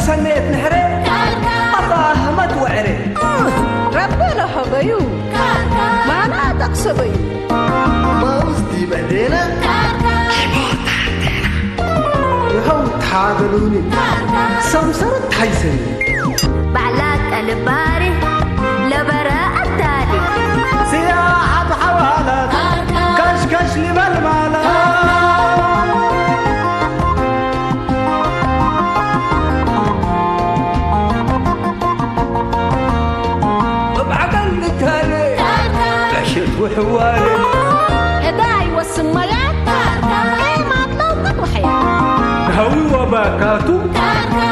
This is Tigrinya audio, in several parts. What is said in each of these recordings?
ሰሜት ንሕረ ኣባ ኣሕመድ ወዕረ ረበ ለኸበዩ ማና ጠቕሰበዩ ማውዝ ዲበ ዴና ይኸው ተሓገሉኒ ሰምሰረት ሓይሰኒ ባዕላ ቀልባሪ ለበረ ኣታሊ ስያ ሓብ ሓዋላት ካሽካሽ ሊበል ማላ እብዓቀል ንታለ ዕሸት ውሕዋለ እዳ ይወስን መያ ኤማት ለውቅት ወሐያ ሃዊ ወባካቱ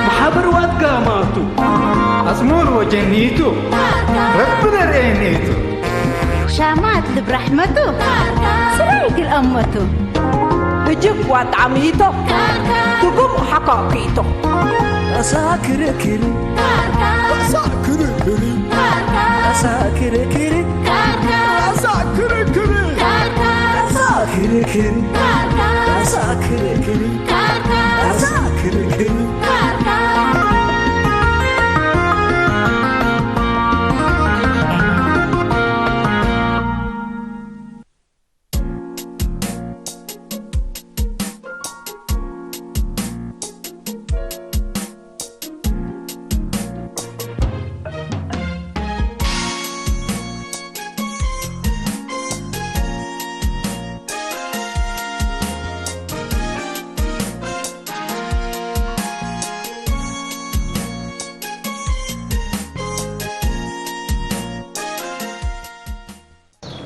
ማሓበር ዋትጋማቱ ኣጽሙር ወጀኒቱ ረቢ ነርእየኒቱ ሻማት ልብ ራሕመቱ ስራይት ልአመቱ ብጅብ ዋጣዕሚቶ ትጉም ሓካኪቶ ኣሳ ክርክር ኣሳ ክርክር ኣሳ ክርክር ኣሳ ክርክር ኣሳ ክርክር ኣሳ ክርክር ኣሳ ክርክር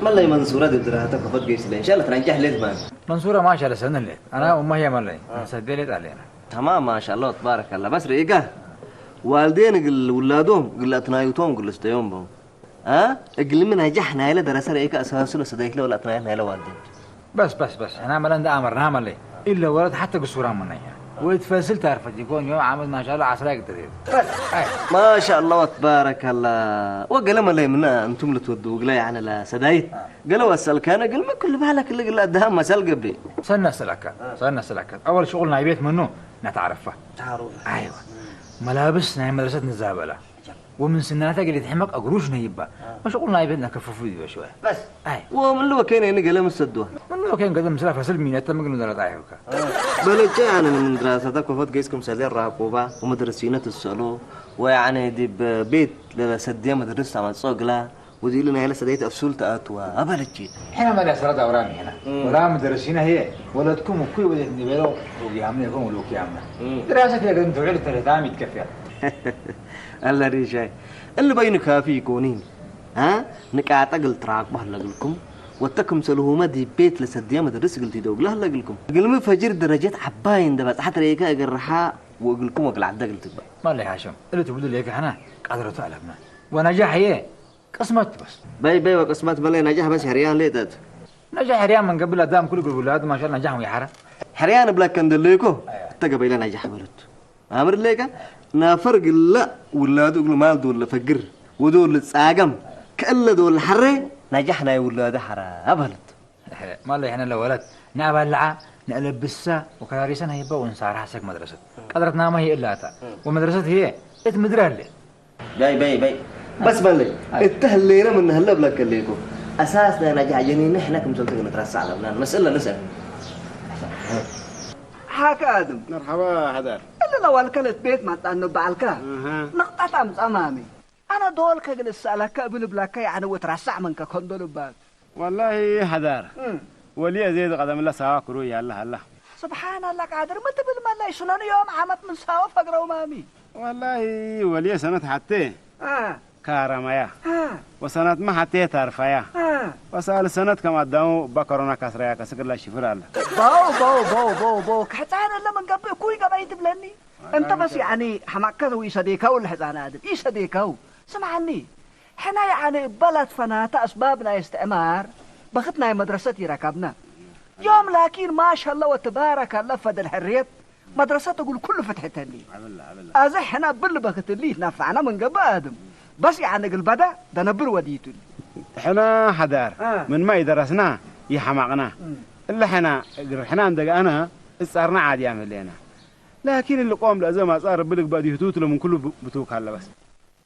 መለይ መንሱረ ድድራተ ከፈት ገይስ ለይ ሻለ ትራንጃ ህሌት ማን መንሱረ ማሻለ ሰነ ሌት ኣና ኡማ ያ መለይ ሰደ ሌት ኣለና تمام ما شاء الله تبارك الله بس ريقا والدين قل ولادهم قل اتنايوتهم قل استيوم بهم ها قل من نجح نايله درس ريقا اساسه سديك له ولا اتنايل نايله والدين بس بس بس احنا ملان ده امر نعمل ايه الا ولد حتى قصورا من نيا ويتفاصل تعرف يكون يوم عامل ما شاء الله عسراك تريد بس ما شاء الله تبارك الله وقال ما لي منا انتم لتودوا وقلا يعني لا سدايت قالوا اسال كان قال ما كل بالك اللي قال ده مسال قبي سنة سلكت سنة سلكت اول شغل نايبيت منه نتعرفه تعرف ايوه ملابس ناي مدرسة نزابله ومن سناتا قلت حمق أقروش نيبا مشغول نايبين نكففو دي شوية بس أي ومن لو كان يعني قلم السدوه من لو كان قدم سلاف سلمي نتا مقلو دلت أيوكا بلجة يعني من دراسة كوفت قيسكم سلير راقوبة ومدرسينة السلو ويعني دي بيت للا سدية مدرسة ما تسوق لا ودي لنا هلا سديت أفسول تأتوا أبلجة حين ما لا سرد أورامي هنا ولا مدرسينة هي ولدكم وكل ولد نبيلو وقيامنا يكون ولو قيامنا دراسة كده قدم توعيد تلتامي تكفيها ኣላ ሪሻይ እሊ በይኑ ካፊ ይኮኒን አ ንቃጠ ግል ትራቅቦ ኣለግልኩም ወተ ክምሰልሁመ ዲ ቤት ለሰድየ መድርስ ግል ቲደውግለ ኣለግልኩም እግልሚ ፈጅር ደረጀት ዓባይ እንደ በጽሐት ረይከ እግርሓ ወእግልኩም ወግል ዓደ ግል ትግባእ ማለ ሓሸም እሊ ትብሉ ለይከ ሕና ቃድረቱ ኣለብና ወነጃሕ እየ ቅስመት በስ በይ በይ ወቅስመት በለ ነጃሕ በስ ሕርያን ሌጠት ነጃሕ ሕርያን መንገብላ ዳም ኩሉ ግልጉላት ማሻል ነጃሕ ወይሓረ ሕርያን እብለከ እንደለይኮ እተገበይለ ነጃሕ በሉት ኣምር ሌከ ናፈር ግላ ውላዱ እግሉ ማል ዶለ ፈግር ወዶለ ጻገም ከእለ ዶለ ሐረ ናጃሕ ናይ ውላዱ ሐራ በለት ማለ ይሕነ ለወለት ንኣባልዓ ንእለብሳ ወከራሪሰን ሀይባ ወንሳራ ሐሰክ መድረሰት ቀድረትናማ ህየ እላታ ወመድረሰት ህየ እት ምድር ኣለ በይ በይ በይ በስ በለይ እተ ህሌነ ምን ህለ ብለከ ሌኮ ኣሳስ ናይ ናጃሕ ጀኒነ ሕነ ክምሰልተ ግነ ትረሳዕ ለብላን መስእለ ንሰብ ሓከ ኣድም መርሓባ ሓዳር እለ ለዋልከ ለትቤት ማጣን ንበዓልካ ንቕጣት ኣምጻ ማሚ ኣነ ዶል ከግል እሰኣለካ እብል እብለካ ያዕኒ ወትራሳዕ መንከ ከንዶ ልባል ወላሂ ሓዳር ወልየ ዘይድ ቀደምለ ሳዋ ክሩ ያለ ሃላ ስብሓን ኣላ ቃድር ምትብል መላይ ሽነኑ ዮም ዓመት ምን ሳወ ፈግረው ማሚ ወላሂ ወልየ ሰነት ሓቴ ካረመያ ወሰነትማ ሓቴ ታርፋያ ወሳል ሰነት ከም ኣዳሙ እባ ኮሮና ካስራያ ከስግላ ሽፍር ኣለ ባው ባው ባው ባው ባው ክሕፃን ኣለ መንገብእ ኩይ ገባይ ትብለኒ እንተ በስ ያኒ ሓማቅከ ዘው ይሰዴካው ለሕፃን ኣድም ይሰዴካው ስምዓኒ ሕና ያኒ እበላት ፈናተ ኣስባብ ናይ እስትዕማር በኽት ናይ መድረሰት ይረከብና ዮም ላኪን ማሻላ ወትባረከላ ፈደል ሕርየት መድረሰት እጉል ኩሉ ፍትሕተኒ ኣዚ ሕና ብል በክትሊ ይትናፋዕና መንገብ ኣድም በስ ያኒ እግል በዳ ደነብር ወዲቱኒ ሕና ሓዳር ምንማ ይደረስና ይሓማቕና እለ ሕና እግር ሕና እንደገኣና እጻርና ዓድያ ምህሌና ላኪን እሊ ቆም ለእዘ ማጻ ረቢ ልግባእ ዲህቱ ትለምን ኩሉ ብ-፣ ብትውካ ኣለበስ።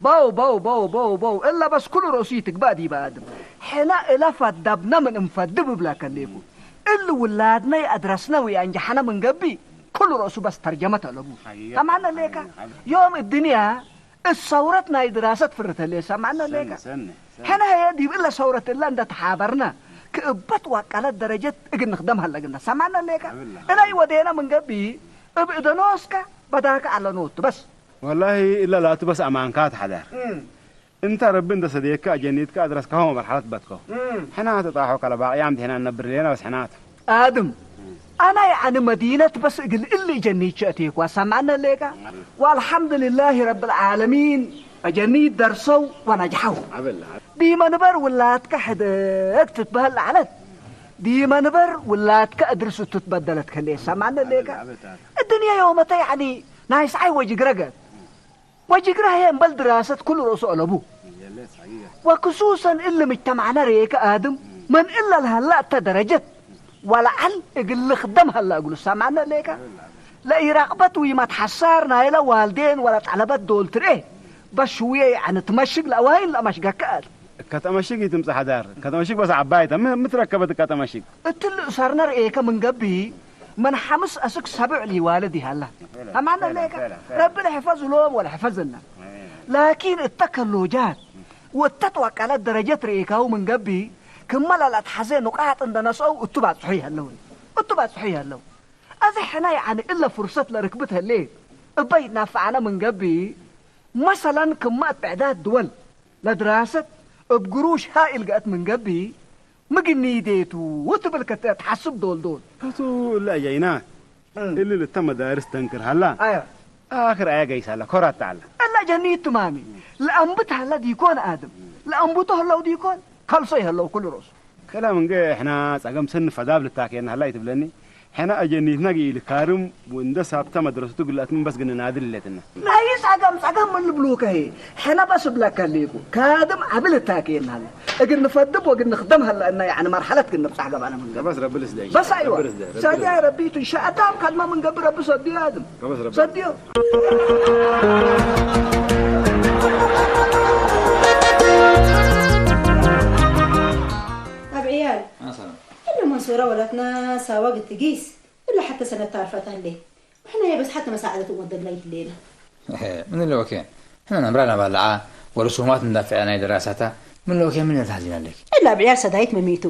በው በው በው በው በው እላ በስ ኩሉ ርእሱ ይትግባእ ዲበ ኣድም። ሕና እላ ፋዳብና ምን እንፈድብ እብላ ከሌኩ። እሊ ውላድና ይኣድረስና ወይኣንጀሓና ምን ገብእ ኩሉ ርእሱ በስ ተርጀመት ኣለቡ። ሰማዕና ሌካ? ዮም እድንያ እሰውረት ናይ ድራሰት ፍርተሌ ሰማዕና ሌካ? ሕና ሀየ ዲብ እለ ሰውረት እላ እንደ ተሓበርና ክእበት ዋቃለት ደረጀት እግል ንክደም ሀለግና ሰማዕና ሌካ? እላይ ወዴና ምን ገብእ እብ እደኖስካ በዳካ ኣለኖቱ በስ። ወላሂ እለ ላቱ በስ ኣማንካ ተሓዳር። እንተ ረቢ እንተ ሰደየካ ኣጀኒትካ ኣድረስካሆ መርሓለት በትኮ። ሕና ተጣሖ ከለ ባቅያም ድሕና እነብር ሌና በስ ሕናት። ኣድም ኣና የዓኒ መዲነት በስ እግል እሊ እጀኒት ሸእቴኳ ሰማዕነ ሌካ። ወአልሐምዱሊላሂ ረብል ዓለሚን እጀኒት ደርሰው ወነጅሐው። ዲመ ንበር ውላድከ ሕደግ ትትበህል ለዐለት። ዲመ ንበር ውላድከ እድርሱ ትትበደለት ከሌ ሰማዕነ ሌካ። እድንያ ዮመተ የዓኒ ናይ ሰዓይ ወጅግረገት። ወጅግራ ህየ እምበል ድራሰት ኩሉ ርእሱ ኦለቡ። ወክሱሰን እሊ ምጅተማዕና ርኤከ ኣድም መን እለ ለሀላ እተ ደረጀት ወለዐል እግል ልክደም ሀላ እግሉ ሰማዕነ ሌከ። ለኢራቅበት ዊመት ሐሳር ናይለ ዋልዴን ወለጠለበት ዶል ትርኤ በሽውየ የዐን ትመሽግ ለአዋይን ለአመሽገከ ኣል። እከ ተመሽግ ኢትምጽእ ሐዳር፣ እከ ተመሽግ በስ ዐባይተ ም-፣ ምትረከበት እከ ተመሽግ። እትሊ እሰርነ ርኤከ ምን ገብእ፣ መን ሐምስ አስክ ሰብዕ ሊዋለ ዲሃላ። አማን ሌከ ረቢ ለሕፈዝ እሎም ወለሕፈዝና። ላኪን እተ ከሎጃት ወእተ ትወቀለት ደረጀት ርኤካሁ ምን ገብእ፣ ክመ ለልአትሐዜ ኑቃጥ እንደ ነስአው እቱ ባጽሑ ይሀለው። እቱ ባጽሑ ይሀለው። አዜ ሕነ የዐኒ እለ ፍርሰት ለርክብት ህሌት እበ ይትናፈዐነ ምን ገብእ፣ መሰለን ክመ እት ብዕዳት ድወል ለድራሰት እብ ግሩሽ ሃይል ገአት ምን ገብእ፣ ምግኒዴቱ ትብል ከተ ተሐስብ ዶልዶል። እቱ እለ አጃይናት እሊ ልተ መዳርስ ተንክር ሀላ። አክር አያ ገይስ ሀላ ኮራት ተዐላ። እለ ጀኒት ትማሚ ለአንብት ሀላ ዲኮን አድም ለአንብቶ ህለው ዲኮን ከልሶ ይህለው ኩሉ ርእሱ። ከላ ምንገ ሕና ጸገም ሰኒ ፈዳብ ልታኬና ሀላ ይትብለኒ። ሕነ አጀኒትና ግኢ ልካርም ወእንደ ሳብተ መድረሰቱ ግልአት ምን በስ ግንናድል ሌትና። አይ ጸገም ጸገም ምን ልብሉከ ህይ ሕነ በስ እብለከ ሊኩ ካድም ዐቢ ልታኬና ሀለ እግል ንፈድብ ወእግል ንክደም ሀለ እና ያዕኒ መርሐለት ግን ንብጻሕ ገባነ ምን ገብእ። በስ ረቢ ልስደይ። በስ አይዋ ረቢ ልስደይ። ረቢ ሰዲያ ልስደይ። ረቢ ቱ ሸአዳም ካድማ ምን ገብእ ረቢ ሰዲዮ አድም በስ ረቢ ሰዲዮ። ኣብ ዕያል ሰላም። እለ መንሱራ ወላትና ሳዋ ግትጊስ እለ ሐተ ሰነት ታርፈት ሀሌ። ወሕና የበስ ሐተ መሳዕደት ወደግላ ይድሌና። ምን ለወኬ? ሕና ነምራ ናባልዓ ወለ ሱማት እንዳፍዐ ናይ ደራሳታ ምን ለወኬ ምን ለትሐዚና ለኪ? እለ ኣብ ዕያል ሰዳይት መሚቱ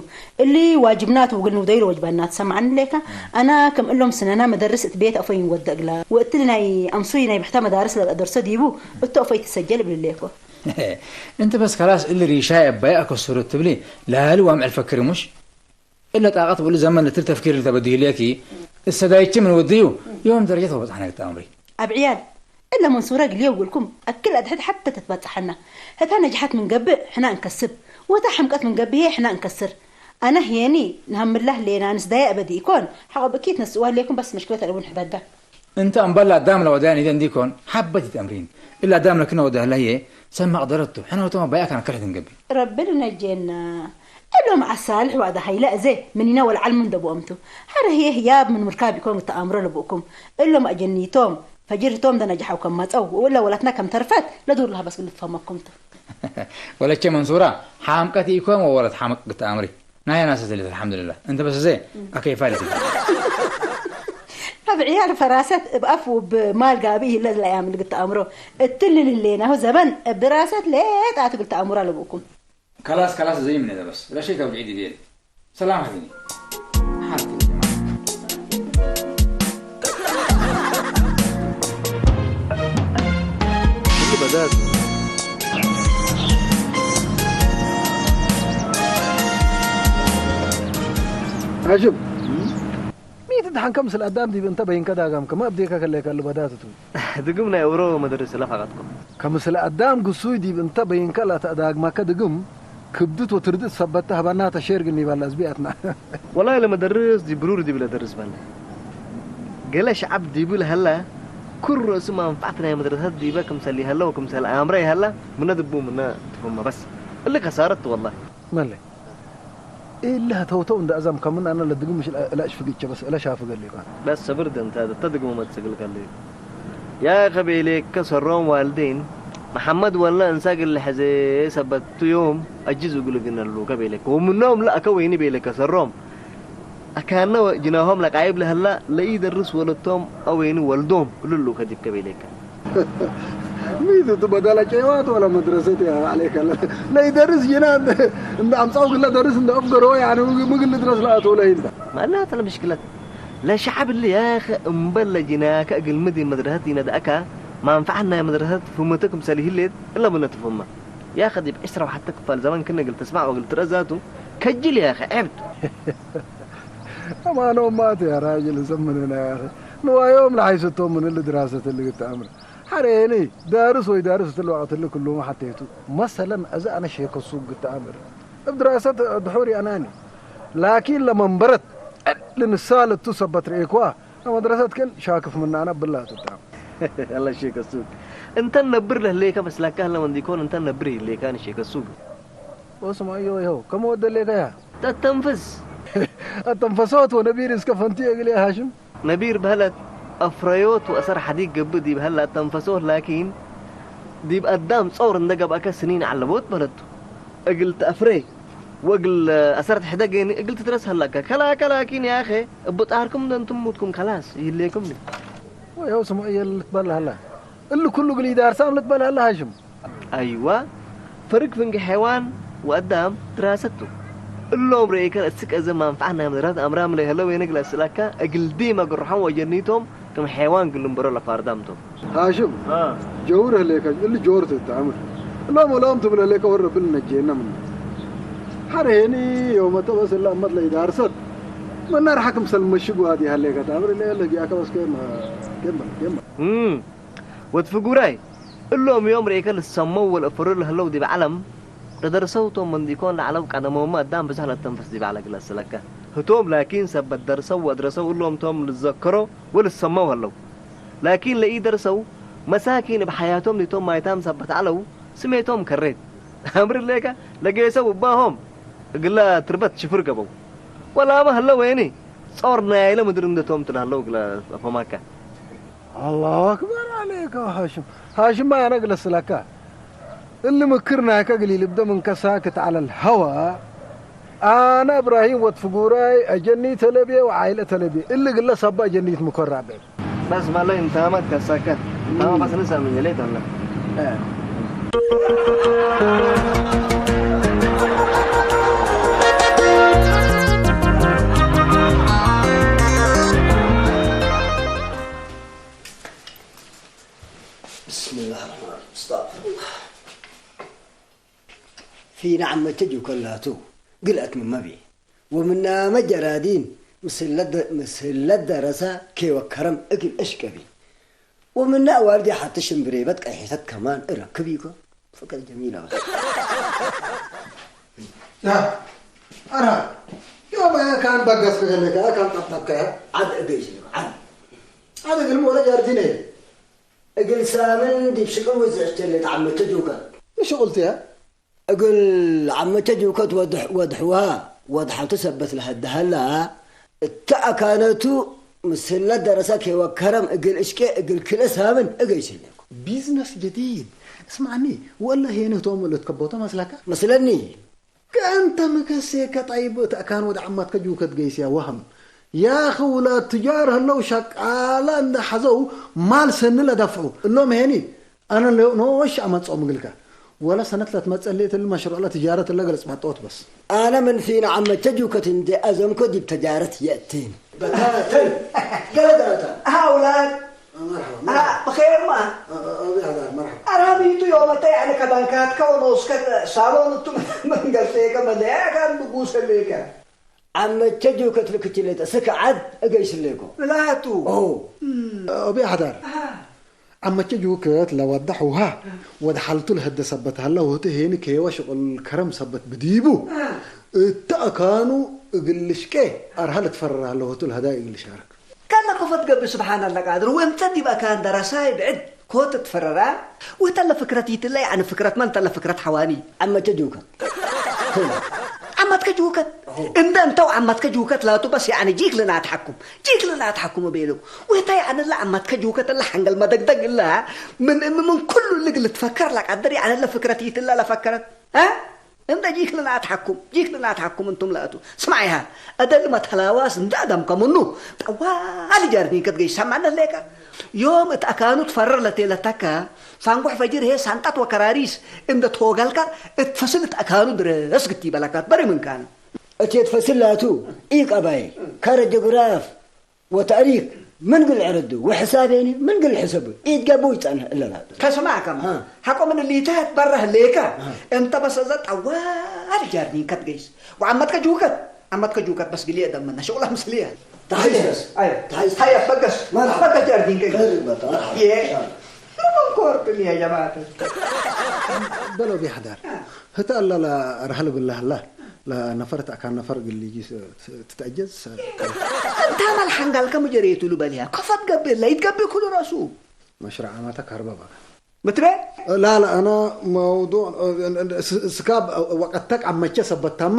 እሊ ዋጅብናት ውግል ንውደዩ ለወጅባናት ሰማዕኒ ሌካ። ኣና ከም እሎም ስነና መደርስ እት ቤት ኣፎይን ወደግላ ወእትሊ ናይ ኣምሱይ ናይ ብሕታ መዳርስ ለተደርሶ ዲቡ እቱ ኣፎይ ትሰጀል እብል ሌኮ። እንተ በስ ከላስ እሊ ሪሻይ ኣባይ ኣከሱሩ ትብሊ ላሊ ዋምዕል ፈክሪ ሙሽ? እለ ጣቀት ወእሊ ዘመን ለትል ተፍኪር ልተበድሂ ሌኪ እሰዳይቺ ምን ወድዩ ዮም ደረጀት ወበጽሐነ ግታ ኣምሪ። ኣብ ዕያል እለ መንሱረ ግልዮ ውልኩም ኣክል ኣድሕድ ሐተ ተትበጽሐና ህታ ነጅሐት ምን ገብእ ሕና እንከስብ ወታ ሕምቀት ምን ገብእ ህየ ሕና እንከስር። ኣነ ህየኒ ንሀምላህ ሌና ንስዳየ ኣበዲ ኢኮን ሐቆ ብኪ ትነስእዋ ሌኩም በስ መሽክለት ኣልቡ ንሕበዳ። እንተ እምበል ለአዳም ለወደያ ኒደ እንዲኮን ሐበት ይትአምሪን። እለ አዳም ለክነ ወደህለ ህዬ ሰብ መቅደረቱ ሕነ ወቶም አባይአ ከነ ከርሕት እንገብእ። ረቢ ልነጄና። እሎም አሳልሕ ዋደ ሀይለ እዜ ምኒነ ወልዓል ምን ደብኦምቱ። ሐረ ህዬ ህያብ ምን ምርካብ ኢኮን ግተአምሮ ለብኡኩም። እሎም አጀኒቶም ፈጅር ህቶም ደነጅሐው ከም መጸው ወእለ ወላትና ከም ተርፈት ለዱር ለሀበስ ግልትፈመኩምቱ። ወለቼ መንሱራ ሐምቀት ኢኮን ወወለት ሐምቅ ግተአምሪ። ናያ ናሰ ተሌት አልሐምዱልላህ እንተ በሰሰ አከይፋ ልትብል። ኣብ ዕያል ፈራሰት እብ አፍ ውብ ማል ጋብእ ይህለ ለያም ልግት አእምሮ እትልል ህሌናሁ ዘበን እብ ድራሰት ሌጣ ትግል ተአምሮ አለብኡኩም። ከላስ ከላስ ዘይምነ በስ ረሸይ ተውድዒ ዲቤል ሰላም ሐዚኒ ሓንቲ በዛት عجب ميت دحن كم سل أدام دي بنت بين كدا قام كما أبديك كلك اللي بدات تو دقم نا يورو مدرس لا فقط كم كم سل أدام قصوي دي بنت بين كلا تأداق ما كدقم ክብድት ወትርድእት ሰበት ተህበና ተሼር ግን ይበል ለእዝቢያትና። ወላሂ ለመደርስ ዲ ብሩር ዲብ ለደርስ በለ። ገለ ሸዐብ ዲቡ ለሀለ ኩሉ ርእሱ መንፈዐት ናይ መድረሰት ዲበ ክምሰል ይሀለ ወክምሰል አምረ ይሀለ ምነ ድቡ ምነ ትፈመ በስ። እሊ ከሳረት ቱ ወላሂ። መለ إيه اللي هتوتو عند أزم كمان أنا اللي دقمش الأش فقيتش بس إلا شاف قال لي قال. بس صبر ده أنت تدقم ما تسقل قال لي. يا أخي بيليك كسرهم والدين. محمد ولا أنساق اللي حزي سبت يوم أجيز يقول لك إن اللو كبيليك. ومنهم لا أكويني بيليك كسرهم. أكان جناهم لك عيب لهلا لا يدرس ولدهم أويني ولدهم كل اللو كديب كبيليك. ሚቱ እቲ በደላ ጨዋት ወላ መድረሰት እያ عليك الله. ናይ ደርስ ጅና እንደ ኣምጻው ግላ ደርስ እንደ ኣፍገሮ يعني ምግል ድረስ ላኣቶ ለይ እንደ ማናት ለምሽክለት ለሻዓብ اللي يا أخي እምበል ለጅናከ እግል ምድ መድረሰት ይነድኣካ ማንፈዓት ናይ መድረሰት ፍመትክ ምሰል ይህሌት እለ ብነ ትፍመ يا أخي ዲብ ዕስራ ወሓተ ክፋል ዘመን ክነግል ተስማዕ ወግል ትረዛቱ ከጅል يا أخي ዕብድ أمانة أمات يا راجل زمننا يا أخي. نوايوم لحيستهم من اللي دراسة اللي قلت أمر. حريني دارس ويدارس تلوقت اللي كلهم حتيتو. مثلًا أذا أنا شيخ السوق قلت أمر. بدراسة دحوري أناني. لكن لما انبرت لنسال التسبت ريكوا. مدرسة كن شاكف من أنا بالله تتعب. الله شيخ السوق. أنت النبر له ليك بس لك أهلا من ديكون أنت النبر ليك أنا شيخ السوق. واسمع أيوه يهو. كم ود ليك يا؟ تتنفس. التنفسات ونبير إسكا فنتي أقول يا هاشم. ነቢር በህለት ኣፍረዮት ወእሰር ሓዲግ ገብእ ዲብ ሀላ ተንፈሶት ላኪን ዲብ ኣዳም ጾር እንደ ገብአከ ስኒን ዓለቦት በለቱ። እግል ተአፍሬ ወእግል አሰር ትሕደገኒ እግል ትድረስ ሀላከ። ከላከ ላኪን ያኸ እቡ ጣርኩም ደንቱም ሙትኩም ከላስ ይህሌኩም ዲ። ወይ ሀው ስሙ እየ ልትበል ሀላ። እሊ ኩሉ እግል ይዳርሳም ልትበል ሀላ ሃሽም። ኣይዋ፣ ፈርግ ፍንጊ ሐይዋን ወአዳም ድራሰቱ። እሎም ርኤከ እስክ እዘ ማንፍዓት ናይ ምድራት አምራም ለይሀለው የንግለ ስላካ እግል ዲመ ግርሖም ወጀኒቶም ክም ሐይዋን ግልምበሮ ለፋርዳምቶም። هاشم، አ። ጀውር ህሌከ እሊ ጆር ትትአምር። እሎም ወላም ትብል ህሌከ ወረ ብል ነጄና ምን። ሐረ ሄኒ የውመተ በስ እላ እመት ለይዳርሰት። መናር ሐክም ሰልመሽጉ ሃዲ ሀሌከ ተአምር እለ ለጊአከ በስ ኬማ፣ ኬማ፣ ኬማ። እም። ወትፍጉራይ፣ እሎም ዮም ርኤከ ልሰመው ወልእፈሩ ለህለው ዲብ ዓለም፣ ለደርሰው ቶም መንዲኮን ለዓለው ቀደሞመ አዳም ብዝሕ ለተንፈስ ዲብ ዓለ ግለስ ለከ። ህቶም ላኪን ሰበት ደርሰው ወአድረሰው እሎም ቶም ልዘከሮ ወልሰመው ህለው። ላኪን ለኢደርሰው መሳኪን እብ ሐያቶም ዲቶም ማይታም ሰበት ዐለው ስሜቶም ከሬት። አምር ሌከ ለጌሰው እባሆም እግላ ትርበት ሽፍር ገበው። ወላመ ህለው ወይኒ ጾር ናይለ ምድር እንደቶም ትልሃለው እግላ አፎማከ። الله أكبر عليك يا هاشم. هاشم ما أنا أجلس لك. اللي مكرنا كقليل يبدأ من كساكت على الهوى. أنا إبراهيم وتفقوراي أجني تلبية وعائلة تلبية. اللي قلنا صبا أجني مكرر بيت. بس ما لا انت ما كساكت. انت ما بس نسأل من يليت ولا؟ إيه. بسم الله الرحمن الرحيم. استغفر الله. في نعم تجو كلاتو. قلت من مبي. ومنا مجرادين. مسلد، مسلد درسا كي وكرم اكل اشكبي. ومنا والدي حتى شمبريبت قيحتك كمان اركبيكو. فكرة جميلة. لا. أرى. يوم أنا كان بقص لك، أنا كان طبطب كيا. عاد اقيش لك، عاد. عاد اقول مو ولا جارتيني. እግል ሳምን ዲብ ሽቅል ውዝዕ እትሊ ለዓመተ ጁከት። እሽቁልትያ? እግል ዓመተ ጁከት ወድሕ-፣ ወድሕዋ ወድሓቱ ሰበት ለሀደሀላ እተ አካነቱ ምስለ ደረሰ ኬወከረም እግል እሽቄ እግል ክልኤ ሳምን እገይሽሌኩ። ቢዝነስ ጀዲድ። እስማዕኒ፣ ወላ ሄንህቶም ለትከቦቶ መስለካ? መስለኒ። ከአንተ መከሴከ ጠይብ እት አካን ወድ ዓማትከ ጅውከት ገይስያ ወሀም። ያኺ ውላድ ትጃር ህለው ሸቃላ እንደ ሐዘው ማል ሰኒ ለደፍዑ። እሎም ሄኒ አነ ለ-፣ ኖሽ አመጽኦም እግልከ። ወለ ሰነት ለትመጸእ ሌት እሊ መሽሩዕ ለትጃረት እለ ገልጽ መጠወት በስ። አነ ምን ፊነ ዓመትከ ጅውከት እንዴ አዘምኮ ዲብ ተጃረት የእቴን። በታተን። ገለ ደረታ። አሃ ውላድ። መርሐባ፣ አ፣ መርሐባ። ብኼር ማ? አ፣ አ፣ አቢ ሐዳር፣ መርሐባ። አራሚቱ ዮመተ ያዕኒ ከባንካትከ ወኖስከ ሳሎን እቱ መንገርቴከ መለያ ካን ብጉሰ ሌከ። ዓመቸ ጁከት ልክችሌተ ስከ ዓድ እገይስሌኮ። ላቱ። ኦ። እም። አቢ ሐዳር። አሃ። ዓመቸ ጁከት ለወዳሕ ውሃ ወደ ሐልቱ ለህደ ሰበት ሀለ ወህቱ ሄኒ ከየወ ሽቅል ከረም ሰበት ብዲቡ። አሃ። እተ አካኑ እግል ልሽቄ አርሃ ልትፈረር ሀለ ወህቱ ለሀዳይ እግል ሻረክ። ከለ ኮፈት ገብእ ስብሓን አላ ቃድር፣ ወእንተ ዲብ አካን ደረሳይ ብዕድ ኮት ትፈረራ፣ ወተለ ፍክረት ይትለ፣ ያዕኒ ፍክረት መን ተለ ፍክረት ሐዋኒ። ዓመትከ ጅውከት። ዓመትከ ጅውከት። እንደ እንተው ዓማትከ ጅውከት ላቱ በስ ያዕኒ ጂክ ልናትሓኩም ጂክ ልናትሓኩም ቤሉ። ወታ ያዕኒ ላ ዓማትከ ጅውከት ላ ሓንገል መደግደግ ላ ምን ምን ኩሉ ልግ ልትፈከር ላ ቀደር ያዕኒ ለፍክረት ይትላ ለፈከረት እ እንደ ጂክ ልናትሓኩም ጂክ ልናትሓኩም እንቱም ላቱ ስማዕ ይሃ እደል መተላዋስ እንደ ኣዳም ከሙኑ ጠዋል ጃርዲን ከትገይ ሰማነት ሌካ ዮም እት ኣካኑ ትፈረር ለቴለታካ ሳንጎሕ ፈጅር ሄ ሳንጣት ወከራሪስ እንደ ተወጋልካ እት ፈስል እት ኣካኑ ድረስ ግቲ በላካት በሪ ምንካን እቲ ትፈስላቱ ኢቀባይ ካረ ጀግራፍ ወታሪክ ምን ግል ዕረዱ ወሕሳቤኒ ምን ግል ሕሰቡ ኢትገቡ ይጸንሕ እለላቱ ከስማዕ ከማ አ። ሓቆምን እሊታት በራህ ሌካ አ። እንተ በሰዘ ጠዋል ጃርኒን ከትገይስ ወዓመትከ ጅውከት ዓመትከ ጅውከት በስ ግልየ ደመና ሽቁላ ምስልያ ተሓይሰስ ኣይ ተሓይሰስ ሃያ በገስ መርሓባ። በገስ ጃርኒን ከ ከርበታ የ አ። ምንኮርብን ያ ጀማዓት በለው ቢያሕዳር ህታ ኣላ ላ ረህል ብላህላ ላ ነፈር ተኣካ ነፈር ግልጂ ትተእጀዝ እንታ ማል ሓንጋልከ መጀሬቱ ልበልያ ከፈት ገብር ለይት ገብር ኩሉ ረሱ መሽራ ዓማታ ካርባ ባጋ ምትበ لا لا أنا موضوع ስካብ ወቀተክ ኣብ መቸ ሰበታማ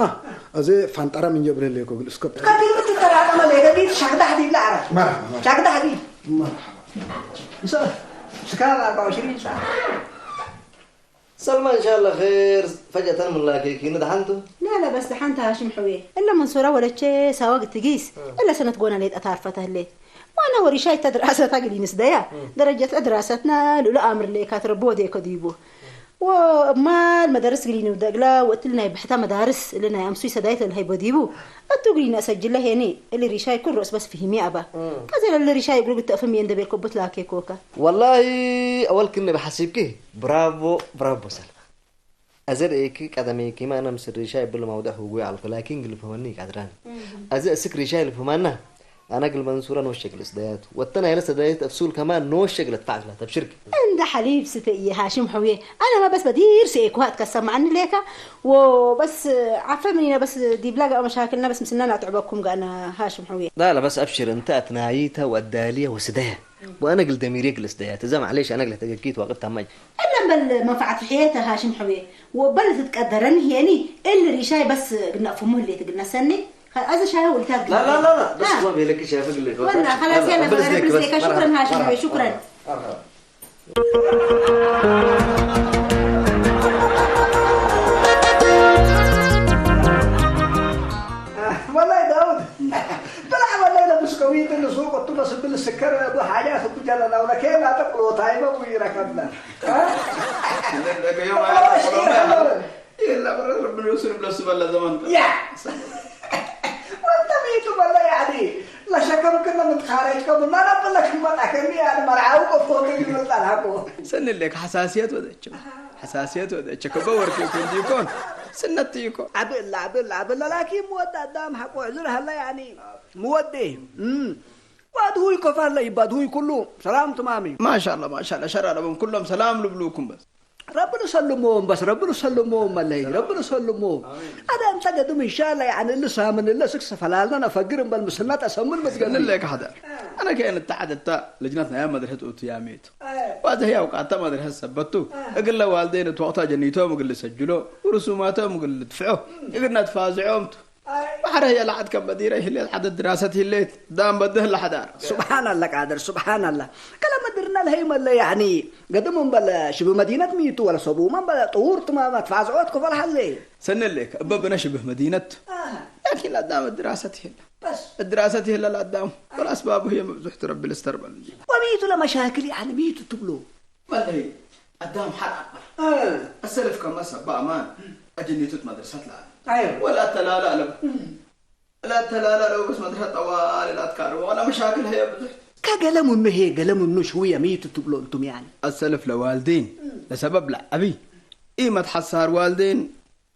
እዚ ፋንጠራ ምን ጀብረ ለኮ ግል እስከብ ከፊል ምትተራቀመ ለገዲድ ሻግዳሕ ዲብ ለዓራ مرحبا مرحبا ሻግዳሕ ዲብ مرحبا ስካብ ኣርባ ሽሪን ሰዓት ሰልማ እንሻላ ኸይር ፈጀተን ምላኪኪ ንድሓንቱ لا لا بس دحنت هاشم حوي إلا منصورة ولا تشي ساوق تقيس إلا سنة قونا ليت أتعرف تهليت وأنا وريشاي تدراسة تقلي نسديا درجة أدراسة نا لولا أمر ليك تربو ديكو ديبو ومال مدارس قليني ودقلا وقتلنا بحتا مدارس لنا يا مسوي سدايت لهي بوديبو أتو قلينا سجل له هني اللي ريشاي كل رأس بس فهمي أبا كذا اللي ريشاي يقول قلت أفهم يندبير كوبت لاكي كوكا والله أول كنا بحسيبكي برافو برافو سلمى أزر إيكي قدميكي ما أنا مسريشا يبل موضع هو على لكن قلب فماني قدران أزر أسك ريشا يلف فمانا أنا قلب منصورة نوشك الإسدايات واتنا يلا سدايات أفسول كمان نوشك لتفعل تبشرك እንደ ሓሊብ ስተ እየ ሃሽም ሕውየ ኣነ ማ በስ በዲር ስኤ ኩሃት ከሰማዕኒ ሌካ ወበስ ዓፈ ምኒነ በስ ዲብላ ጋር መሻክልና በስ ምስና ናጥዕበኩም ጋና ሃሽም ሕውየ لا لا بس أبشر أنت أتنايتا وأداليا وسدايا وأنا قل دميري قل سدايا تزا معليش أنا قل تقكيت وقت تماي إلا بل منفعة حياته هاشم حوي وبل تتقدرن هيني إلا ريشاي بس قلنا فمه اللي تقلنا سني أزا شاي ولتاك لا لا لا لا بس ما بيلك شايفك اللي ولا خلاص يلا بس بس ليك بس شكرا هاشم حوي شكرا والله داود بلع والله لا بسكويت اللي سوق الطلة سبل السكر أبو حاجات أبو جلال ولا كيف لا تقلو طيبة ويركبنا ها؟ يلا برا ربنا يوصل بلا سبل زمان يا وانت ميتوا والله يعني لا شكم كنا متخارج كم ما نبلك ما تحكمي يعني مرعاو كفوت يملط الحقو سن لك حساسيات ودك حساسيات ودك كبور كيكون ديكون سنتيكو عبل عبل عبل لكن مودة دام حقو عذر هلا يعني مودة امم وادهوي كفر لي بادهوي كله سلام تمامي ما شاء الله ما شاء الله شرع لهم كلهم سلام لبلوكم بس ربنا سلمهم بس ربنا سلمهم ملي ربنا سلمهم هذا انت قدم ان شاء الله يعني اللي سامن اللي سكس فلالنا نفقر بل مسنات اسمن متقلل لك هذا انا كان اتحد التا لجنتنا يا مدرسه اوتياميت وهذا هي اوقات مدرسه سبتو اقول له والدين توقتا جنيتهم اقول له سجلوا ورسوماتهم اقول له دفعوا اقول له تفازعهم ባሕሪ ህየ ለዓድ ከም መዲረ ይህሌት ሓደ ድራሰት ይህሌት ዳም በድህ ለሓዳር ስብሓን ኣላ ቃድር ስብሓን ኣላ ከለ መድርና ለሀይ መለ ያኒ ገድም እምበለ ሽብ መዲነት ሚቱ ወለ ሰቡ መንበለ ጥውር ትማ መትፋዝዖት ክፈል ሀለ ሰነሌክ እበ ብነ ሽብህ መዲነት ላኪን ለዳም ድራሰት ይህለ ድራሰት ይህለ ለዳም ወለ ኣስባቡ ህየ መብዙሕ ትረብል እስተርበል ወሚቱ ለመሻክል ያኒ ሚቱ ትብሎ መለይ ኣዳም ሓር ኣባ እ። ኣሰልፍ ከመ ሰባ ኣማን ኣጀኒቱት መድረሰት ለኣለ ኣይወ። ወላ ተላላ ኣለው እ። ላ ተላላ ኣለው በስ መድረሰት ጠዋል ላ ትካርም ወላ መሻክል ሀየ ብዙሕ ከገለ ምኑ ሄ ገለ ምኑ ሽውየ ሚቱ ትብሎ እንቱም ያኒ። ኣሰልፍ ለዋልዴን ለሰበብ ለዐቢ ኢ መትሐሳር ዋልዴን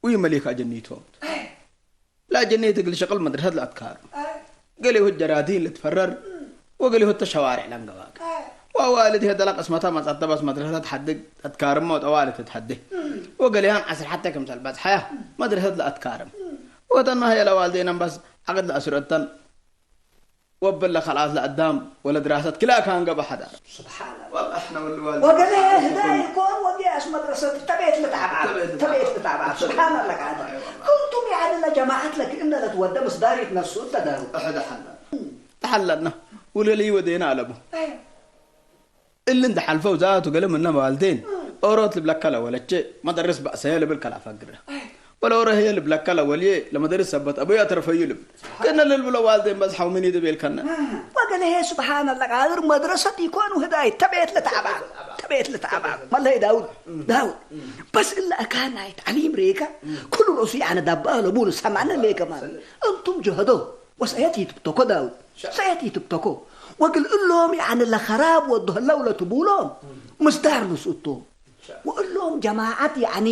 ኡይ መሊክ ኣጀኒቶም። لا جنيت قل شغل مدرسة لا أتكار قال هو الجرادين اللي تفرر وقال هو التشوارع لانقواك ووالد هذا لقسمتها ما تطبس مدرسة تحدق أتكار ما وطوالي تتحدي وقال يان عسر حتى كم سلبات حياة مدرسة لا أتكار وطن ما هي لوالدين بس عقد لأسرتن ወብለ ከልኣት ለአዳም ወለ ድራሰት ክላእ ካንገበ ሐዳር። سبحان الله والله احنا واللي والدين ወገነ ህዳይ እኮ ወዲ አስመድረሰት ተቤት ለተዓብዓብ ተቤት ተቤት ለተዓብዓብ سبحان الله ቃደ أيوة. كنتم يعني لجماعة لك إن እትወደ ምስዳር ይትነሱ እንተ ዳሩ። እሕ ደሓና። ተሓላና ውለሊ ወዴና ኣለቡ። እሊ እንደ ሓልፈው ዛቱ ገለ ምነ ባልቴን ኦሮት ልብለካ ለወለቼ መደርስ ባእሰየ ልብል ከላፈግረ። ወለ ኦሮ ህየ ልብለካ ለወልዬ ለመደርስ ሰበት አቡያ ተረፈዩ ልብል። ከነ ልልብሎ ዋልቴን በዝሓው ምን ይድቤል ከነ። ወገለ ሄ ስብሓንላ ቃድር መድረሰት ይኮኑ ህዳይ ተቤት ለተዓባ ተቤት ለተዓባ መለይ ዳውድ ዳውድ በስ እለ አካናይ ተዕሊም ሬካ ኩሉ ርእሱ ያነ ዳባ ለቡን ሰማነ ሌከ ማለት እንቱም ጀህዶ ወሰየት ይትብተኮ ዳውድ ሰየት ይትብተኮ ወግል እሎም ያነ ለኸራብ ወዶ ህለው ለትቡሎም ምስዳር ንስእቶ ወእሎም ጀማዓት ያኒ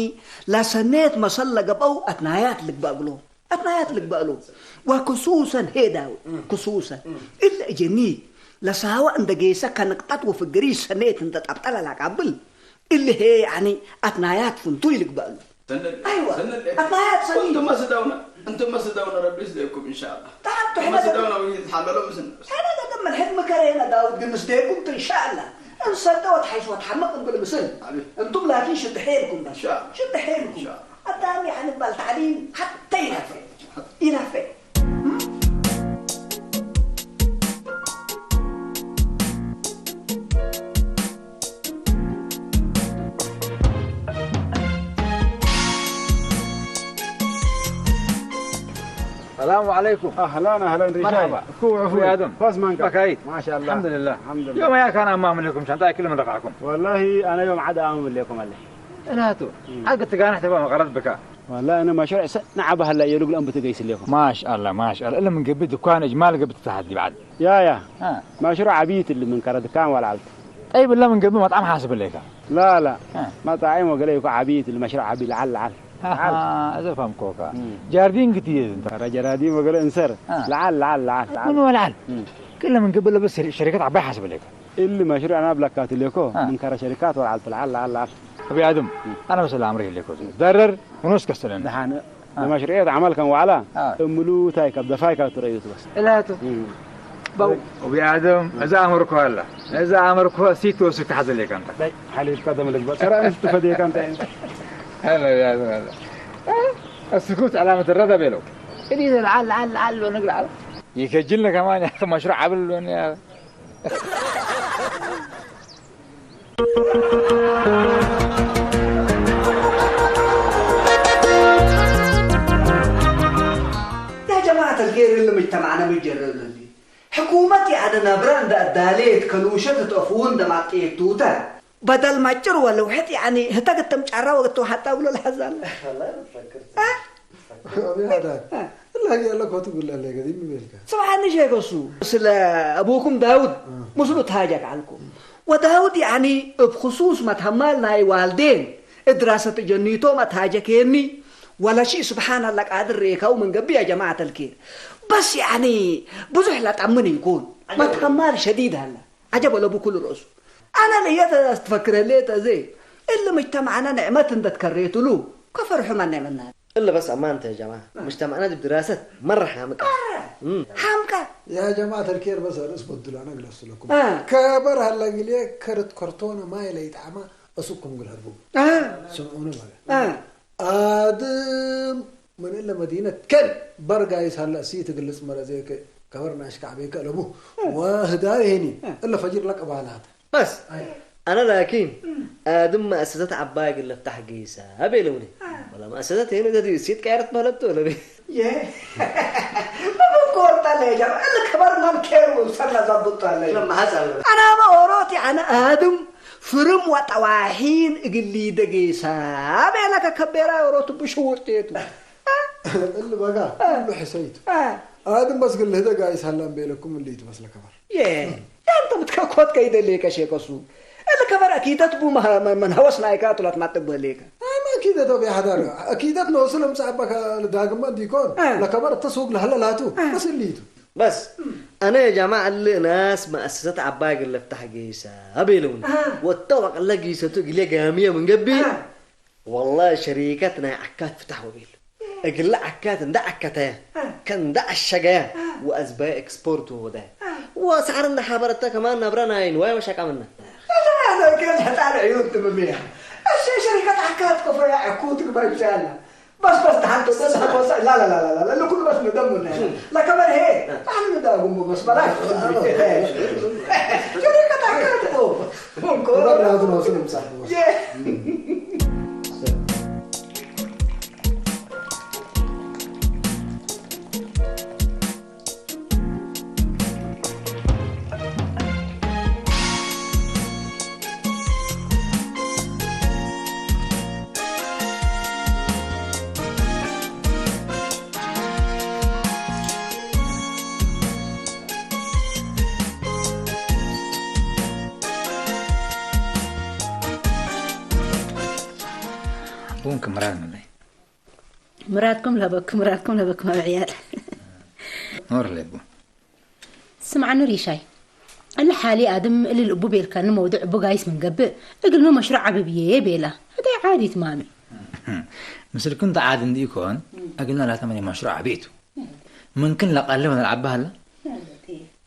ለሰኔት መሰል ለገብአው አትናያት ልግባእ ብሎም አትናያት ልግባእ ሎም ወክሱሰን ሄ ዳውድ ክሱሰን እለ እጀኒ ለሳዋ እንደ ጌሰ ከንቅጣት ወፍግሪ ሰኔት እንደ ጠብጠለ ላቃብል እለ ሄ ያኒ አትናያት ፍንቱይ ልግባእ ሎም ሰነድ አይዋ ሰነድ አትናያት ሰኒ እንቱም መስደውነ እንቱም መስደውነ ረቢ ይስደኩም ኢንሻአላህ። تعال تحمد መስደውነ ወይ ተሓለሎ ምስን حنا قدم الحد مكرينا داود قلنا سديكم إن شاء الله. እንሰደወት ሓይሽ ወትሓመቕ እንብል ምስል። አቤት። እንቱም ላኪን ሽድሐ ኢልኩም በል። ኢንሻአላህ። ሽድሐ ኢልኩም። ኢንሻአላህ። አዳም ያኒ ባል ተዕሊም ሓተ ይናፈ። ይናፈ። السلام عليكم. أهلًا، أهلًا، رجال. مرحبا. كو عفو يا آدم. فاز مانكا. بكايت. ما شاء الله. الحمد لله. الحمد لله. يوم يا كان أمام لكم شان تاكل من رقعكم. والله أنا يوم عدا أمام لكم عليه. إلهاتو. مم. حق تقانح تبا مغرد بكا. والله أنا مشروع س-، نعب هلا يلوك الأم بتقيس لكم. ما شاء الله، ما شاء الله. إلا من قبل دكان إجمال قبل تتحدي بعد. يا، يا. ها. مشروع عبيط اللي من كرة دكان ولا عبد. طيب، إلا من قبل مطعم حاسب لك. لا، لا. ها. مطاعم وقال لك عبيط، المشروع عبيط، لعل، لعل. لعل. ها، إذا فهم كوكا. مم. جاردين كتير أنت. ترى جرادين وقال إنسر. ها. لعل، لعل، لعل، لعل. من هو لعل؟ مم. كله من قبل بس شر-، شركات عباية حاسب لك. اللي مشروع أنا بلكات ليكو، ها. من كرة شركات ولا عبد، لعل، لعل، لعل. أبي آدم، مم. أنا بس اللي أمري ليكو. درر ونص كسلنا. دحان ها. ንመሽርዕት ዓመል ከም ዋዕላ አ። እምሉ ታይ ካብ ደፋይ ካብ ትረእዩ ትበስ። እላቱ። እም። በው። ወቢ ኣደም፣ እዛ ኣምርኮ ኣላ። እዛ ኣምርኮ ሲት ወስድ ትሓዘለይ ካንታ። ዳይ፣ ሓሊፍ ቀደም ልግበ። ሰራ ንስ ትፈደየ ካንታ። ሀለ፣ ያ፣ ሀለ። እ? እስኩት ዓላመት ረዳ ቤለው። እዲ ለዓል፣ ለዓል፣ ለዓል፣ ሎ ነግር ዓል። ይከጅልነ ከማን፣ ያ፣ መሽሩዕ ዓብል፣ ሎን፣ ያ። يا جماعة الخير اللي مجتمعنا متجرر للي. حكومة يعني نبرة عند الداليت كلوشة تطفون دمعتي توتا. بدل ما تشر ولو حتى يعني هتاك التمشعرة وقت حتى أقول الحزن. والله ما فكرت. ها؟ أبي هذا. ها. الله يقول لك وتقول له لك دي مبيلك. سبحان الشيخ أسو. سلا أبوكم داود. آه. مسلو تهاجك عنكم. ወዳውድ ያኒ እብ ክሱስ መትሀማል ናይ ዋልዴን እድራሰት እጀኒቶም አትሃጀኬኒ ወለሺ ስብሓን አላ ቃድር ሬካው ምን ገብእ ያ ጀማዓት አልኬር በስ ያኒ ብዙሕ ለጠምን ይኩን መትሀማል ሸዲድ ሀለ ዐጀብ ወለቡ ኩሉ ርእሱ አነ ለየተ አስትፈክረ ሌተ እዜ እሊ ምጅተማዕነ ንዕመት እንደ ትከሬትሉ ከፈርሑ መነ ምናል እለ በስ አማንተ ያ ጀማዓ፣ ሙጅተማዕና ዲብ ድራሰት መረ ሓምቀ። መረ እም። ሓምቀ። ያ ጀማዓት አልኬር በስ ርእስ በዱላና ግለሱ ለኩም። አ። ከበር ሀላ ግልየ ከርት ከርቶነ ማይ ለይጣዕማ እሱኩም ግል ሀርቡ። አ። ስምዑኒ ማለት። አ። አድም ምን እለ መዲነት ከን በር ጋይስ ሀላ እሲ ትግልጽ መረዜ ከ-፣ ከበር ናሽ ካዕቤከ ለቡ። ወህዳይ ሄኒ እለ ፈጅር ለቀባላት። በስ፣ አይ። አነ ላኪን፣ እም። አድም መአሰሰት ዐባይ እግል ለፍታሕ ጊሰ ቤለውኒ። አ። ወላ መአሰሰት ሄነ ገዲ እሲት ቀያረት በህለቶ ለቤ። የ። መበኮርታ ለጀር፣ እለ ከበር መምኬር ወሰላ ዛብጦ አለ። ለማሐስ አለ። አና በኦሮት ያነ አድም ፍርም ወጠዋሒን እግሊ ደጌሳ ቤለከ ከቤራ ኦሮት ብሽውርቴቱ። እል በጋ አ። ኩሉ ሕሰይቱ። አ። አድም በስ ግል ህደ ጋይስ ሀላም ቤለኩም እሊ ይትመስለ ከበር። የ፣ ያንተ ብትከኮት ከይደ ሌከ ሼከሱ። እል ከበር አኪደት ቡ መ-፣ መ-፣ መንሀወስ ናይካ ቱላት ማጥብ ሌከ። አይ፣ ማ አኪደት ወቢ ሐዳር። አኪደት ነው ስለም ጻባ ከ-፣ ዳግማ እንዲኮን። አ። ለከበር ተስውግ ለሀለ ላቱ። አ። በስ እሊቱ። በስ፣ አነ ያ ጀማዓ እሊ ናስ መአሰሰት ዐባይ እግል ለፍታሕ ጊሰ አቤለውኒ። አ። ወተ ወቅለ ጊሰቱ ግሌ ጋምየ ምን ገብእ። አ። ወላሂ ሸሪከት ናይ ዓካት ፍታሕ ወቤል። እግለ ዓካት እንዳ ዓከተያ፣ አ። ከእንዳ ዓሸገያ፣ አ። ወአዝባይ ኤክስፖርት ወወዳያ። አ። ወሰዓር እንዳ ሓበረተ ከማን ናብራ ናይ ንዋይ ወሻቃምና። እዛ ዘልከ ሕጣን ዕዩን ትምምያ። እሺ ሸሪከት ዓካት ከፈያ ዕኩ ትግባይ ብዛያና። بس، بس، تحت، بس، بس، لا، لا، لا، لا، لا، لا، كل بس مدمر، لا. لا، كمان هي، تعال نداوم بس، بلاش. شو دي قطع كاتبه؟ ممكن. برا هذا ما وصل مساحة. يه. ቡን ክምራን ምለይ። ምራትኩም ለበክ፣ ምራትኩም ለበክ፣ ማብዕያል። ኖር ለቡ። ስምዓኒ ሪሻይ፣ እሊ ሓሊ ኣድም እሊ ልቡ ቤልካኒ መውድዕ እቡ ጋይስ ምን ገብእ፣ እግልሚ መሽሩዕ ዓብብዬ ቤላ። እታይ ዓዲት ማሚ። ምስልክን ተዓድ እንዲ ይኮን፣ እግልና ላታ መን መሽሩዕ ዓቢቱ። ምንክን ለቃለ ወነ ለዓባ ሃላ?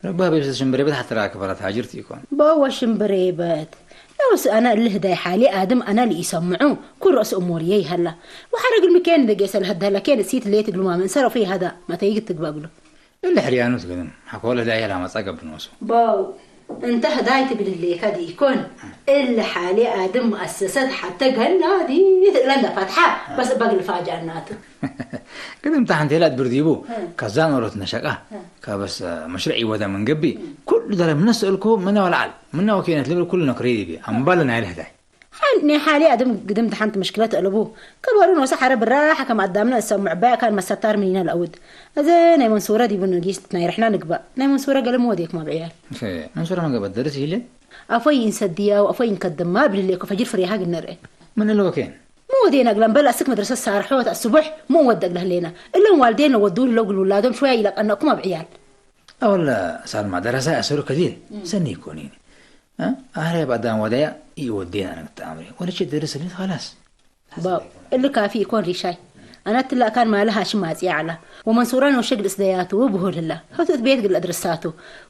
ረባ ቤብሰ ሽምብሬ በት ሓትራ ክፈራት ሃጅርት ይኮን። በወ ሽምብሬ በት። ለውስ ኣና እሊ ህዳይ ሓሊ ኣድም ኣና ልኢሰምዑ፣ ኩል ረእስ እሞርዬ ይሃላ። ወሓረ እግልሚ ኬን ደጌሰ ለህዳላ ኬን እሲት ሌት እግልማ ምን ሰረፉ ይሃዳ፣ ማተይግ ትግባ ብሎ። እሊ ሕርያኑት ግንም፣ ሓኮለ ዳያ ላመጻ ገብኖሱ። ባው፣ እንተ ህዳይ ትግልሌካ ዲኮን፣ እሊ ሓሌ ኣድም መኣሰሰት ሓተ ገና ዲ ትእለንዳ ፋትሓ፣ በስ እባ ግል ፋጃ እናቱ። ግንም ታሕንቴላ ድብር ዲቡ፣ እ። ከዛ ኖሮት ነሸቃ፣ እ። ከበስ መሽርዕ ይወዳ መንገቢ፣ እ። ኩሉ ደረ ምነስ እልኩ ምነ ወልዓል፣ ምነ ወኬነት ልብል ኩሉ ነክሪ ዲቢ፣ ኣምባለ ናይ ልህዳይ። ሓን-፣ ናይ ሓሊ ኣድም ግድም ድሓንቲ ምሽክለት እልቡ። ከበሩ ኖሰ ሓረ ብራሓ ከም ኣዳምና እሰምዕ ባያ ካን መሰታር ምኒና ለእውድ። እዘ ናይ መንሱረ ዲቡ ንጊስት ናይ ርሕና ንግባእ። ናይ መንሱረ ገለ ምወዴኩም ኣብ ዕያል። እኸ፣ መንሱረ መገበት ደርስ ይህልን? ኣፎይ ይንሰድያ ወኣፎይ ይንከድማ ብልሌኮ ፈጅር ፍሬሃ ግነርኤ። ምን እልወኬን? ምወዴና ግላን በል ኣስክ መድረሰ ሳርሖ ወት ኣስቡሕ ምወደግ ለህሌና። እሎም ዋልዴን ለወዱ ለው ግል ውላዶም ሽወያ ይለቀነኩም ኣብ ዕያል። ኣወላ ሳልማ ደረሳ ያሰሩ ከዲር እም። ሰኒ ይኮኒን። እ? ኣህረ ባዳን ወደያ ይወዴና ነግተ ኣምሪ። ወለች ደርስ ልት ኸላስ። ባው፣ እሊ ካፊ ይኮን ሪሻይ። ኣነ ትላእካን ማለ ሃሽም ማጽያ ዓላ። ወመንሱራን ወሸግ ልእስደያቱ ብሁል ህላ። ህቱት ቤት ግል ኣድርሳቱ።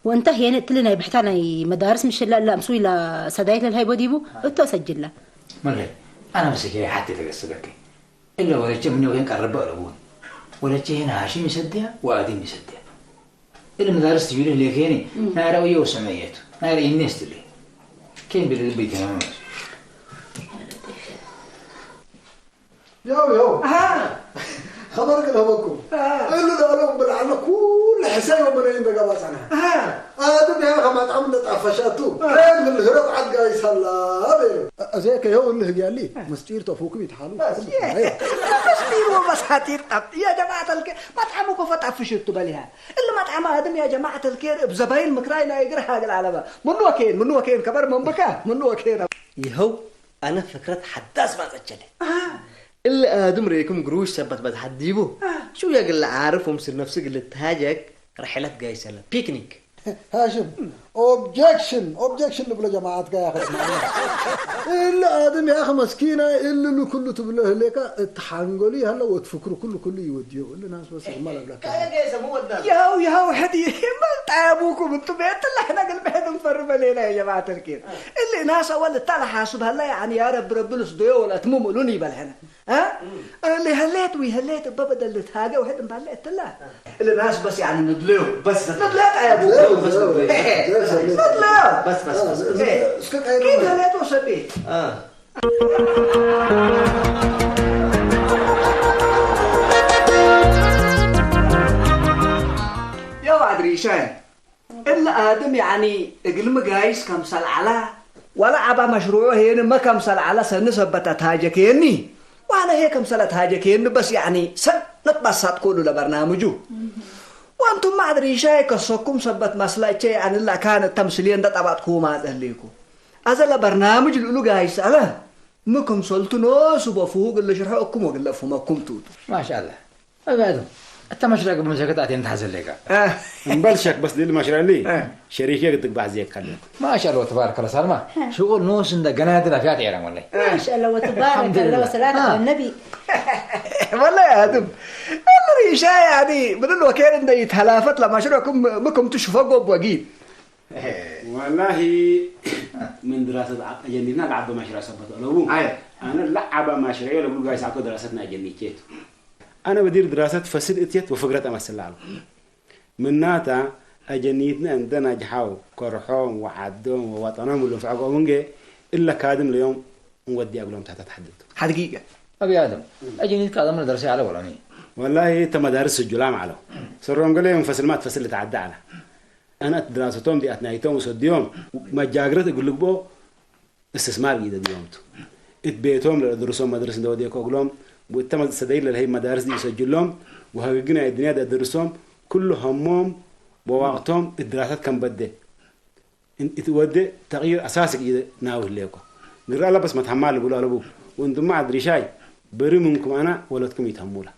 ወእንታ ሄነ እትሊ ናይ ብሕታ ናይ መዳርስ ምሽላ እላ እምሱ ኢላ ሰዳይት ለልሃይቦ ዲቡ? እቶ ሰጅላ። መርሄ፣ ኣነ ምስኪ ሓቲ ተገስበኪ። እለ ወለቸ ምን ወገን ቀረበ ኣለቡ። ወለቸ ሄነ ሃሽም ይሰድያ፣ ወኣዲም ይሰድያ። እሊ መዳርስ ትዩልህ ሌኬኒ፣ እም። ናይ ረእዮ ወሰመየቱ። ናይ ረእይኔ ስትሊ። ኬን ብልልቢ ይተማመስ። ያው፣ ያው። ኣሃ። ኸበር ግን ሀበኩም። ኣሃ። እሉ ዳሎም ብልዓለ ኩሉ ሕሳይ ወመነይ እንደጋባጻና። ኣሃ። ኣድም ያ ከማጣም እንደጣፈሻቱ። ኣሃ። ከን ህረብ ዓጋ ይሳላ በሉ። እዘ ከየው እልህ ያሊ ምስጢር ተፉኩም ይትሓሉ። በስ፣ የ-፣ ምስጢር ወመሳጢር ጣፍ-፣ ያ ጀማዓት ኣልከ፣ መጥዓም እኮ ፈጣፍሽ እቱ በሊሃ። እሊ መጥዓም ኣድም ያ ጀማዓት ኣልከ፣ እብ ዘባይን ምክራይ ናይ እግር ሃግል ኣለበ። ምኑ ወኬን፣ ምኑ ወኬን፣ ከበር መንብካ፣ ምኑ ወኬን። ይኸው ኣነ ፍክረት ሓዳስ ማጸቸለ። ኣሃ። እሊ ኣድም ሬኩም ግሩሽ ሰበት በዝሓት ዲቡ። ኣሃ። ሹ የግል ዓርፍ ወምስል ነፍሲ ግል ተሃጀክ፣ ርሕለት ጋይሰለ። ፒክኒክ። هاشم، ኦብጀክሽን፣ ኦብጀክሽን ንብሎ ጀማዓትካ ያኸ ስማዕና። እሊ ኣድም ያኸ መስኪና፣ እሊ ንኩሉ ትብሎ ህሌካ፣ እቲ ሓንጎሉ ይሃለ ወትፍክሩ ኩሉ ኩሉ ይወድዮ። እሊ ናስ በስ ይማል ኣብላካ። ያው፣ ያው፣ ሕዲ፣ ይማል ጣያቡኩም፣ እንቱ ቤት ላሕና ግል ብሕድ እንፈርመ ሌላ የጀማዓት ኣልኪር። እሊ ናስ ኣወል እታ ለሓሱብ ሃላ፣ ያኒ፣ ያ ረቢ፣ ረቢ ልስዶዮ ወላ ትሙም እሉን ይበል ሕነ። ها؟ اللي هليت ويهليت بابا ده اللي تهاجى وحد مبلع التلا. اللي ناس بس يعني ندلو. بس ندلو يا أبو. ندلو، بس ندلو. ندلو. بس، بس، بس، بس. إيه. اسكت، أيوة. كيف هليت وسبيت؟ آه. يا وعد ريشان. እሊ ኣድም፣ ያኒ፣ እግልሚ ጋይስ ከምሰል ዐላ፣ ወላ ዐባ መሽሩዑ ሄንመ ከምሰል ዐላ ሰኒ ሰበት ኣትሃጀኬኒ፣ ዋነ ሄ ከምሰል ኣትሃጀኬኒ፣ በስ፣ ያኒ፣ ሰነት ባሳጥኮ እሉ ለበርናምጁ። ወእንቱም ማዕድ ሪሻይ ከሰኩም ሰበት መስለቼ፣ ያኒ፣ ለካን ተምስልየ እንደ ጠባጥኩ ማጸሊኩ። ኣዘ ለበርናምጅ ልእሉ ጋይስ ዐለ፣ ሚ ክምሰልቱ ኖሱ በፍሁግ እለ ሽርሖ እኩም ወግለ እፍመኩም ቱቱ። ማሻአላህ። أبعدهم. أنت مشرق بمشاكل تأتي أنت حزن لك. እምበል ሸክ በስ ድል መሽረሊ እ። ሸሪኬ ክትግባዕ ዝየካለ። ማሻአላህ ወተባረከላህ ሳልማ። ሽቁል ኖስ እንደ ገና ድላ ፊያት ኤራ ወላሂ። ማሻአላህ ወተባረከላህ ወሰላቱ ዐለ ነቢ። ወላሂ ኣድም። እምሪ ሻይ ያኒ ምድል ወኬን እንደ ይተላፈት ለመሽረኩም ምኩም ትሽፈጎ ወጊድ። ወላሂ ምን ድራሰት ዐ-፣ ጀኒትና ለዐበ ማሽራ ሰበት አለቡ። አይ። አነ ለዐበ ማሽራ ለቡ ጋይስ አኮ ድራሰትና ጀኒቼቱ። أنا بدير دراسة فصل إتيت وفقرة أمثل العالم. ምናታ ኣጀኒትና እንተ ናጅሓው ከርሖም ወዓዶም ወወጠኖም እሉ ፍዕጎም እንገ እለ ካድም ለዮም እንወዲ ኣግሎም ታሕታ ተሓድግቱ ሓድጊ أبي آدم، أجنيد كادم درسي على ولاني. ወላሂ እተ መዳርስ ስጁላም ዓለው ሰሮም ገለ ዮም ፈስል ማት ፈስል ልተዓዳ ዓላ ኣናት ድራሰቶም ዲኣት ናይቶም ውሰድዮም መጃግረት እግልግቦ እስትስማር ጊደ ድዮምቱ እት ቤቶም ለደርሶም መድርስ እንደወዴ ኮግሎም ወተመ ሰደይ ለልሀይ መዳርስ ዲሰጅሎም ወሀግግን ኣይ ድንያ ደደርሶም ኩሉ ሀሞም ወዋቅቶም እት ድራሰት ከም በደ እት ወደ ተቅይር ኣሳሲ ጊደ ናው ህሌኮ ግራ ለበስ መትሐማ ልብሎ ኣለቡ ወንድማ ኣድሪሻይ በሪ ምንኩም ኣና ወለትኩም ይተሙላ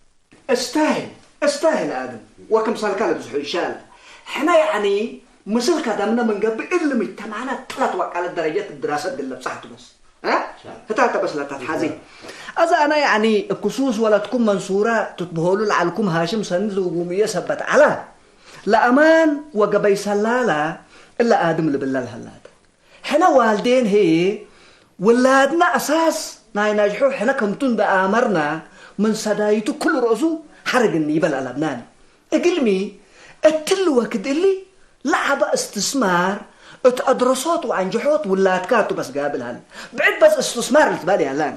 استاهل استاهل آدم وكم سالكا لبزحو إن شاء الله حنا يعني ምስል ከደምነ ምንገብእ እሊ ምጅተማዕና ጥለት ወቃለት ደረጀት ድራሰት ድለብጻሕቱ በስ ህታተ በስ ለተትሓዚ እዛ ኣነ ያኒ እብ ክሱስ ወለትኩም መንሱራ ትትብሆሉ ለዓልኩም ሃሽም ሰኒ ዝውጉምዮ ሰበት ዓላ ለአማን ወገበይ ሰላላ እለ አድም ልብላ ለሀላተ ሕነ ዋልዴን ህዬ ውላድና አሳስ ናይ ናጅሑ ሕነ ከምቱ እንደ አመርና ምን ሰዳይቱ ክሉ ረእሱ ሐርግኒ ይበል አለብናኒ እግልሚ እትሊ ወክድ እሊ ለዓበ እስትስማር እት አድረሶት ወአንጀሖት ውላድካ ቱ በስ ጋብል ሀለ ብዕድ በስ እስትስማር ልትበል ያላን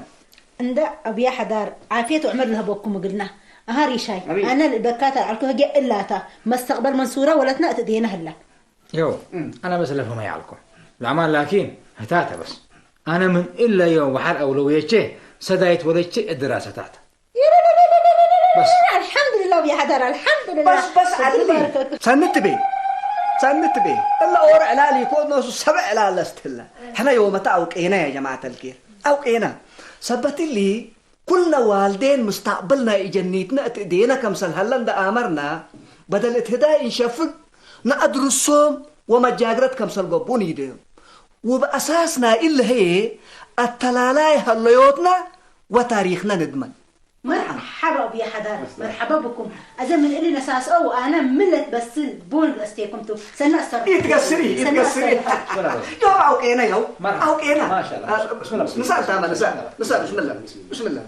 እንደ አብያ ሐዳር ዓፍየት ወዕመር ለሀበኩም እግልና አሃ ሪሻይ አነ ልእበካ ተልዓልኩ ህግየ እላታ መስተቅበል መንሱራ ወለትና እት እዴነ ህላ يو أنا بس لفهم يعلكم الأمان لكن هتاتا بس أنا من إلا يوم وحر أولويتشي سدايت وليتشي الدراسة تاعتا بس الحمد لله يا حدار الحمد لله بس بس عدلي سنت بي سنت بي إلا أور علالي كون نوسو سبع علال استهلا حنا يوم تاوكينا يا جماعة الكير أوكينا سبت اللي ኩልነ ዋልዴን ምስታቅበል ናይ እጀኒትነ እት እዴነ ከምሰል ሀለ እንደ አመርና በደል እት ህዳይ እንሸፍግ ነአድርሶም ወመጃግረት ከምሰል ገብኡ ንይደዮም። ውብ አሳስ ናይ እለ ህዬ አተላላይ ሀለዮትና ወታሪክነ ንድመን። مرحبا أبو يا حدار مرحبا بكم أزا من إلي نساس أو أنا ملت بسل بون لستيكم تو سنة أستر إيه تقصري إيه تقصري يو أو كينا يو أو كينا ما شاء الله بسم الله نسال تاما نسال نسال بسم الله بسم الله